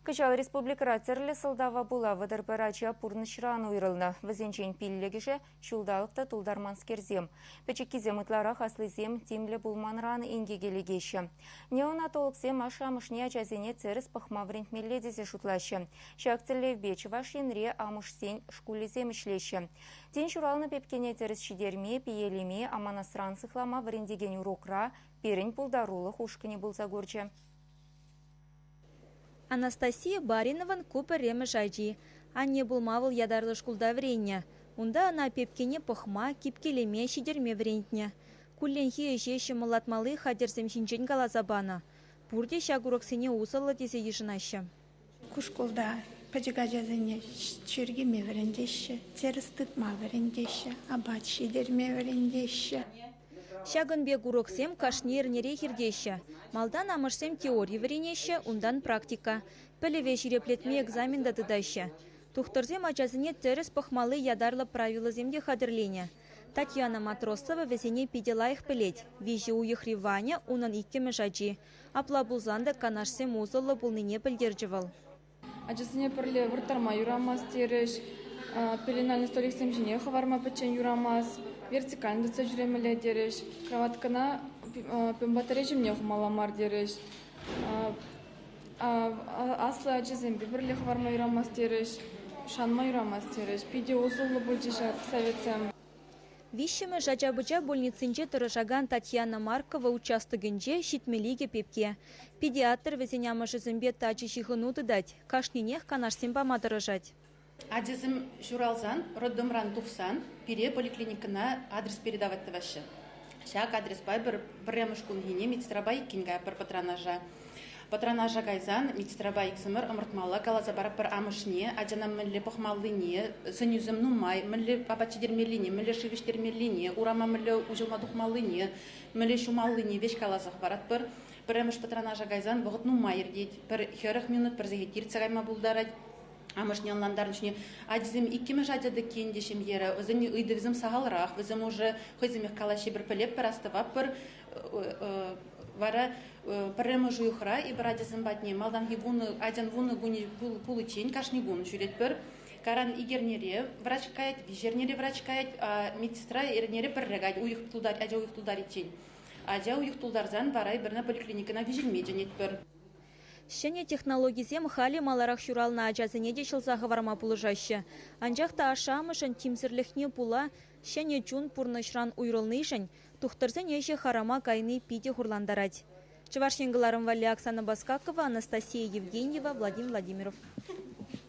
Кӑҫал республикӑра тӗрлӗ сӑлтава пула 31 ача пурнӑҫран уйрӑлнӑ. Вӗсенчен пиллӗкӗшӗ ҫулталӑк та тултарманскерсем. Пӗчӗккисем ытларах аслисем тимлӗ пулманран инкеке лекеҫҫӗ. Неонатологсем ашшӗ-амӑшне ачасене тӗрӗс пӑхма вӗрентмелле тесе шутлаҫҫӗ. Ҫак тӗллевпе Чӑваш Енре амӑшсен шкулӗсем ӗҫлеҫҫӗ. Тин ҫуралнӑ пепкене тӗрӗс ҫитерме, пиелеме, аманасран сыхлама вӗрентекен урокра пирӗн пултарулӑх ушкӑнӗ пулса курчӗ. Анастасия Баринован ку пӗрремӗш ачи. Анне пулма вӑл ятарлӑ шкулта вӗреннӗ. Унта ӑна пепкене пӑхма, кипкелеме, ҫитерме вӗрентнӗ. Кулленхи ӗҫе ҫӑмӑллатмалли хатӗрсем ҫинчен каласа панӑ. Пурте ҫак уроксене усӑллӑ тесе йышӑнаҫҫӗ. Ку шкулта пӗчӗк ачасене чиркеме вӗрентеҫҫӗ, тӗрӗс тытма вӗрентеҫҫӗ, апат ҫитерме вӗрентеҫҫӗ. Ҫакӑн пек уроксем кашни эрнерех иртеҫҫӗ. Малтан амӑшсем теори вӗренеҫҫӗ, унтан практика. Пӗлӗве ҫирӗплетме экзамен та тытаҫҫӗ. Тухтӑрсем ачасене тӗрӗс пӑхмалли ятарлӑ правилӑсем те хатӗрленӗ. Татьяна Матросова вӗсене питӗ лайӑх пӗлет. 3 уйӑхри Ваня унӑн иккӗмӗш ачи. Апла пулсан та канашсем усӑллӑ пулнине пӗлтерчӗ вӑл. Ачасене пӗрле вырттарма юрамасть терӗҫ, пеленальный столиксем ҫине хӑварма пӗччен юрамасть, вертикально тытса ҫӳремелле терӗҫ, кроваткӑна батарея ҫумне хумалла мар терӗҫ, аслӑ ачасемпе пӗрле хӑварма юрамасть терӗҫ, шанма юрамасть терӗҫ. Питӗ усӑллӑ пулчӗ ҫак советсем. Виҫҫӗмӗш ача-пӑча больницинче тӑрӑшакан Татьяна Маркова участокӗнче 72 пепке. Педиатр вӗсен амӑшӗсемпе тачӑ ҫыхӑну тытать, кашнинех канашсем пама тӑрӑшать. Ачасем ҫуралсан, роддомран тухсан пире поликлиникӑна адрес передавать тӑваҫҫӗ. Ҫак адреспа пӗрремӗш кунхине медсестрапа иккӗн каятпӑр патронажа. Патронажа кайсан медсестрапа иксӗмӗр ӑмӑртмалла каласа паратпӑр амӑшне, ачана мӗнле пӑхмаллине, сӗнӳсем нумай, мӗнле апат ҫитермеллине, мӗнле шыв ӗҫтермеллине, урама мӗнле уҫӑлма тухмаллине, мӗнле ҫумаллине веҫ каласа хӑваратпӑр. Пӗрремӗш патронажа кайсан вӑхӑт нумай иртет, пӗр 40 минут, пӗр сехет иртсе кайма пултарать. Амӑшне ӑнлантарнӑ чухне ачисем иккӗмӗш ача тӗкки ӗнтӗ ҫемьере, вӗсен ыйтӑвӗсем сахалрах, вӗсем уже хӑйсемех калаҫҫӗ, эпир пӗлетпӗр, астӑватпӑр. Вара пӗрремӗш уйӑхра эпир ачасем патне малтанхи ачан 10 кунӗ пуличчен кашни кун ҫӳретпӗр. Кайран ик эрнере врач каять, виҫ эрнере врач каять, медсестра эрнере пӗрре каять, уйӑх тултарать, ача уйӑх тултариччен. Ача уйӑх тултарсан вара эпир ӑна поликлиникӑна виҫӗнме чӗнетпӗр. Ҫӗнӗ технологисем халӗ маларах ҫуралнӑ ачасене те ҫӑлса хӑварма пулӑшаҫҫӗ. Анчах та ашшӗ-амӑшӗн тимсӗрлӗхне пула ҫӗнӗ чун пурнӑҫран уйрӑлнишӗн тухтӑрсен ӗҫӗ харама кайни питӗ хурлантарать. Чӑваш Ен кӑларӑм валли Оксана Баскакова, Анастасия Евгеньева, Владимир Владимиров.